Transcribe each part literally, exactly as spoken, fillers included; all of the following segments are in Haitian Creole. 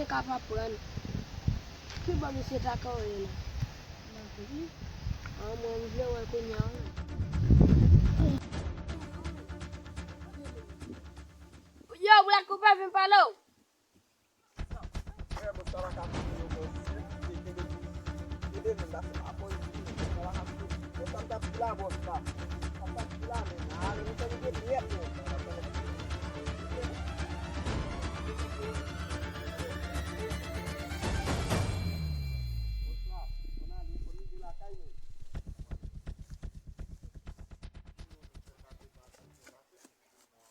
Te ka pa pran. Ki bò misye ta kanpe la? An, mwen, m vle wè kounye a. Yo, Black Cooper, vin pale w.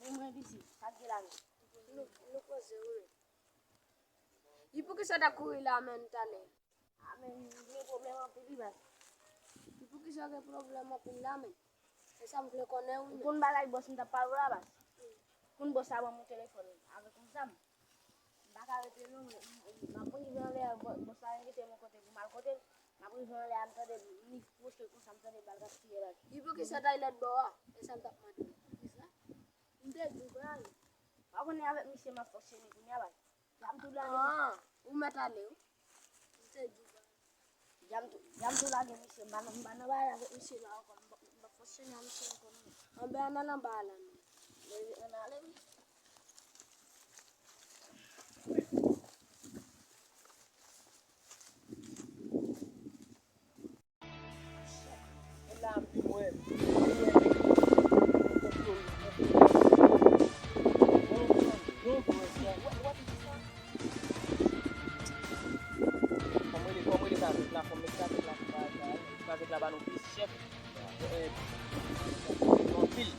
Men mwen pitit, sa k gen la menm? Nou, nou poze wi. Li poukisa w t ap kouri la menm talè? A, men m gen pwoblèm anpil wi baz. Li poukisa w gen pwoblèm anpil la menm? Se sa m vle konnen wi. Ou konn bagay bòs m t ap pale w la baz? Konn bòs la ban m yon telefòn avèk yon zam. M pa ka rete non, m, m, m ap rive anlè, bò-, bòs la envite m yon kote pou m al kote l. M ap rive anlè a, m tande li pwoche konsa, m tande bal k ap tire baz. Li poukisa w t al lòt bò a? E sa m t ap mande w. Poukisa? M te di w pral. Pa konnen avèk misye m ap fonksyone kounye a baz. Djam tou lage. Ah, ou mèt ale wi. M te di w pral. Djam tou, djam tou lage misye. M pa nan, m pa nan bagay avèk misye la ankò. M p ap, m p ap fonksyone ak misye ankò non. Anben ann al anba a la non. Ann ale wi. Kòm rele, kòm rele kazèk la, fò m met kazèk la sou bagay sa, wi. Kazèk la ba nou plis chèf. Eh, anpil.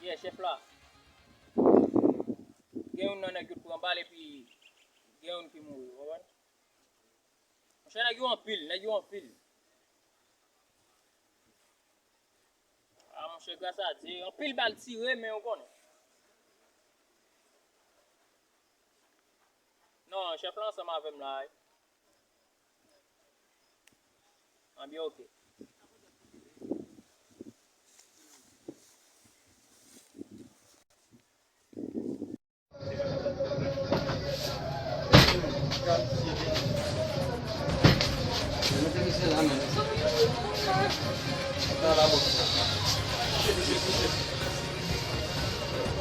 Yeah, chèf la. Gen youn nan nèg yo t pran bal epi gen youn ki mouri, w konprann? Monchè, nèg yo anpil, nèg yo anpil. Ah, monchè, gras a Dye, anpil bal tire, men ou konnen. Non, chèf la ansanm avè m la, wi. Anbyen, oke.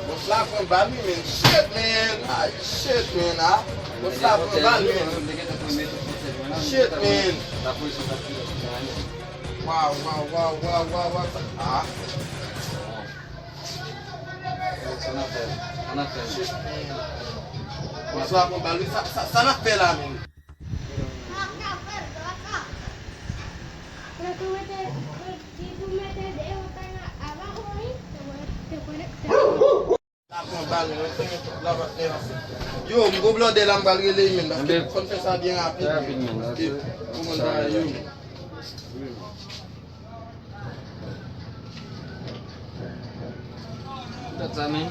Bòs la pran bal wi, men. Shit, man. Ay, shit, man. Ah. Bòs la pran bal, man. Shit, man. Waw, waw, waw, waw, waw, waw. Ah. Sa n ap fè? Sa n ap fè? Bòs la pran bal wi. Sa, sa, sa n ap fè la, menm? La pran bal, menm. Yo, m gon blòdè la, m pral rele, menm, paske fò n fè sa byen rapid, menm, paske pou moun ta yo. Tèt sa menm.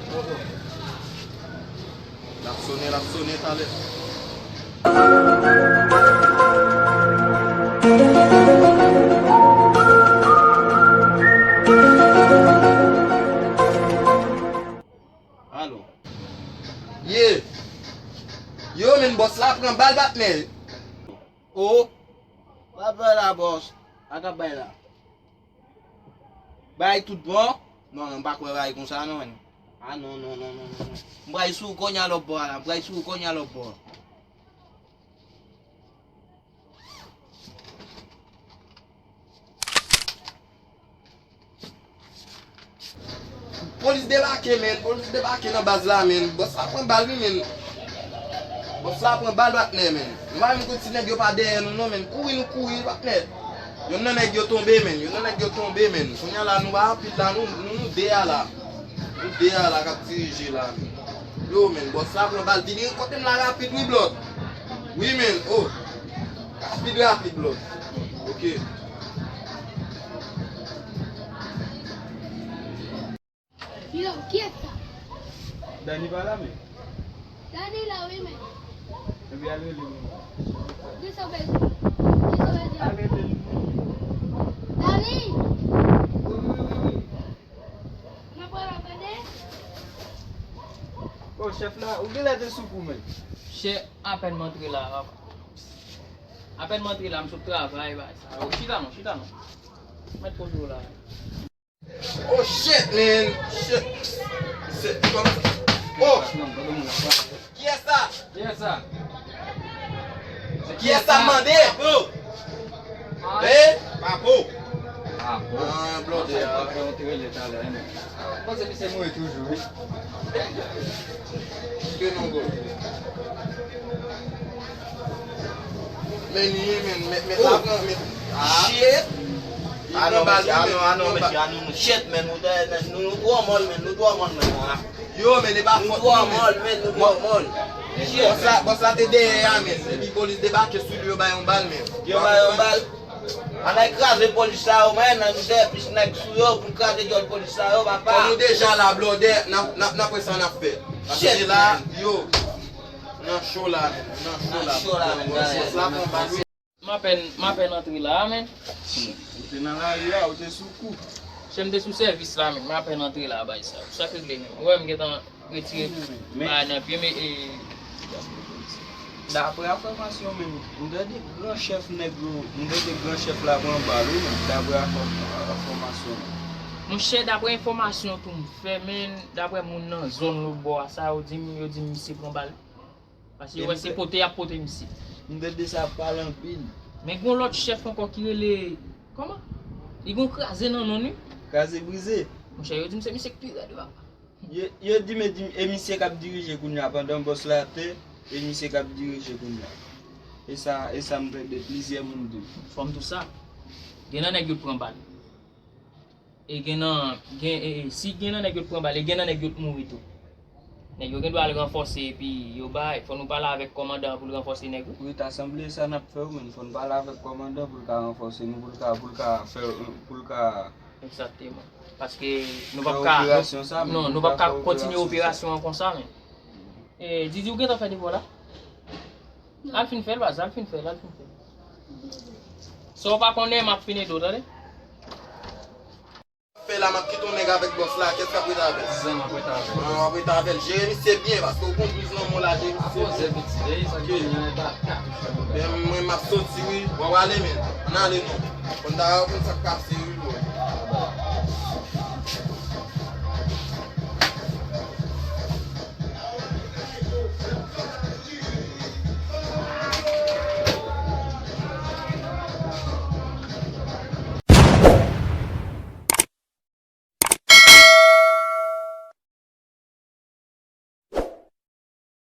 L ap sonnen, l ap sonnen talè. Alo. Ye. Yo, menm bòs la pran bal, patnè. O. Pa bay la, bòs. Pa ka bay la. Bay tout bon. Non, non, m pa kwè bay konsa, non, menn. Ah, non, non, non, non, non, non. M pral sou w kounye a lòt bò a la. M pral sou w kounye a lòt bò a. Polis debake, menn. Polis debake nan baz la, menn. Bòs la pran bal, wi, menn. Bòs la pran bal, patnè, menn. Nou pa menm konn si nèg yo pa dèyè nou, non, menn. Kouri, nou kouri, patnè. Yonn nan nèg yo tonbe, menn. Yonn nan nèg yo tonbe, menn. Kounye a la, nou pa anpil la, nou, nou, nou de a la. Nou de a la k ap dirije la, menn. Yo, menn, bòs la pran bal. Vini kote m la rapid, wi, blòd. Wi, menn. Oh. Rapid, rapid, blòd. Ok. Yo, kiyès sa? Dani pa la, men. Dani la, wi, men. Epi al rele l non. Kisa w bezwen? Kisa w bezwen? Al rele l non. Chèf la, ou genlè te sou kou, men. Chè, apèn m antre la, papa. Apèn m antre la, m sot travay, bay sa. Ou chita non, chita non. Mèt poze w la. Oh shit, man. Shit. Se, kòman sa? Oh! Kiyès sa? Kiyès sa? Kiyès sa m mande? Papo. Eh? Papo. Papo. Ah, blòdè. Papo, ou te rele talè, hein? Mwen panse misye mouri toujou, wi. Ke non, bro. Men li, men, men, men la pran, men. Ah. Shit. Ah non, mesye, ah non, ah non, mesye, ah non, shit, men, nou, nou, nou twò mòl, men, nou twò mòl, men, ah. Yo, men, e pa fòt nou, men. Nou twò mòl, men, nou twò mòl. Bòs la, bòs la te dèyè a, men. Epi polis debake sou li, yo bay yon bal, men. Yo bay yon bal. Ann al kraze polis sa yo, men, nan nou dèyè plis nèg sou yo, pou n kraze djòl polis sa yo, papa. Kòm nou deja la, blòdè, n ap, n ap, n ap wè sa n ap fè. Paske la, yo, nan cho la, men, nan cho la. Nan cho la, men, bòs la pran bal. M apèn, m apèn antre la a, men. Ou te nan lari a, ou te sou kou. Chè, m te sou sèvis la, men. M apèn antre la a, bay sa. Sa k regle, men. Ou wè m gentan retire bagay nan pye m, e, e, daprè enfòmasyon, men, m tande gran chèf nèg yo, m tande gran chèf la pran bal, wi, men, daprè enfò-, enfòmasyon, men. Monchè, daprè enfòmasyon tou m fè, men, daprè moun nan zòn lòt bò a, sa yo di m, yo di m misye pran bal. Paske yo wè se pote y ap pote misye. M tande sa ap pale anpil. Men gon lòt chèf ankò ki rele, kòman? Li gon kraze nan non li. Kraze brize. Monchè, yo di m se misye k pi rèd yo, papa. Yo, yo di m e di, e misye k ap dirije kounye a pandan bòs la te, e misye k ap dirije kounye a. E sa, e sa m tande plizyè moun di m. Fò m di w sa. Gen nan nèg yo t pran bal. E gen nan, gen, e, e, si gen nan nèg yo t pran bal, e gen nan nèg yo t mouri tou. Nèg yo gen dwa al ranfòse epi yo bay, fò nou pale avèk kòmandan an pou l ranfòse nèg yo. Wi, ta sanble sa n ap fè wi, men fò n pale avèk kòmandan pou l ka ranfòse nou, pou l ka, pou l ka fè, pou l ka Egzakteman. Paske nou p ap ka, non, nou p ap ka kontinye operasyon an konsa, men. E, Didi, ou gentan fè devwa w la? Al fin fè l, baz, al fin fè l, al fin fè l. Sa w pa konnen, m ap fin ede w, tande? Fè la, m ap kite yon nèg avèk bòs la, kiyès k ap rete avè l? Zan, m ap rete avè l. Ah, w ap rete avè l. Jere misye byen, paske w konn bliz nan mò la, jere misye byen. Apozè piti, jere sa ki gen nan baka. Men mwen, m ap soti, wi. W ap ale, men. Ann ale, non. Konn ta konn sa k pase, wi.